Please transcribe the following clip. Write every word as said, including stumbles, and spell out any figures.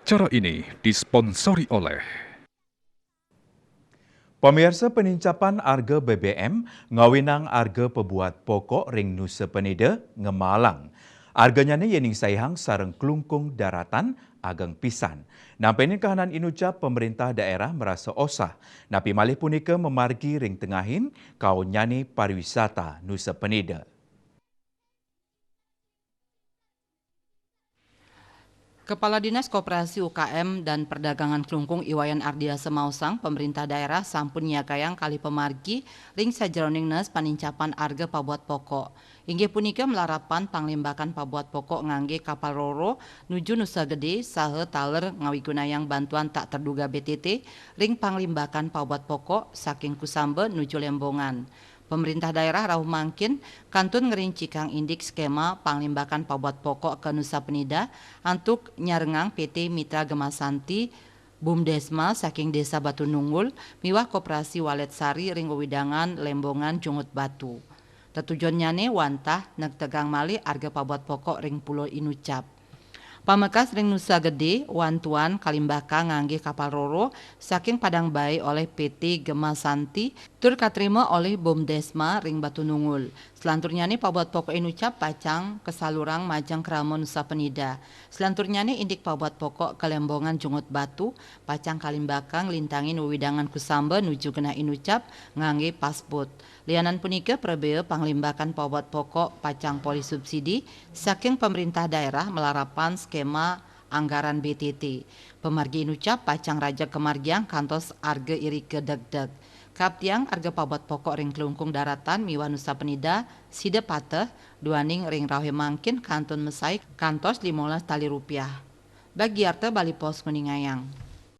Acara ini disponsori oleh Pemirsa, penincapan arga B B M ngawinang arga pabuat pokok ring Nusa Penida ngemalang. Arganyane yening saihang sareng Klungkung Daratan ageng pisan. Nampinin kahanan inucap, pemerintah daerah merasa osah. Napi malih punika mamargi ring tengahin kaonnyane pariwisata Nusa Penida. Kepala Dinas Koperasi U K M dan Perdagangan Klungkung, I Wayan Ardiasa, maosang, pemerintah daerah sampun nyagayang kalih pamargi ring sajeroning nes panincapan arga pabuat pokok. Inggih punika malarapan panglimbakan pabuat pokok ngangge kapal roro nuju Nusa Gede saha taler ngawigunayang bantuan tak terduga B T T ring panglimbakan pabuat pokok saking Kusamba nuju Lembongan. Pemerintah daerah rauh mangkin kantun ngrincikang indik skema panglimbakan pabuat pokok ka Nusa Penida antuk nyarengang P T Mitra Gemasanti Bumdesma saking Desa Batu Nunggul miwah Koperasi Walet Sari ring wewidangan Lembongan Jungut Batu. Tetujonnyane wantah negtegang malih arga pabuat pokok ring Pulo Inucap. Pamekas ring Nusa Gede, wantuan kalimbakang ngangge kapal roro saking Padang Bae olih P T Gemasanti tur katrima olih Bumdesma ring Batu Nunggul. Selanturnyane pabuat pokok inucap pacang kasalurang majeng krama Nusa Penida. Selanturnyane indik pabuat pokok ka Lembongan Jungut Batu pacang kalimbakang nglintangin wewidangan Kusamba nuju genah inucap ngangge pasbut. Lianan punika, prabea panglimbakan pabuat pokok pacang polih subsidi saking pemerintah daerah malarapan skema anggaran B T T. Pamargi inucap pacang rajeg kamargiang kantos arga irika degdeg. Kaaptiang arga pabuat pokok ring Klungkung Daratan miwah Nusa Penida sida pateh, duaning ring rauhe mangkin kantun mesai kantos limolas tali rupiah. Bagiarta Bali Post nguningayang.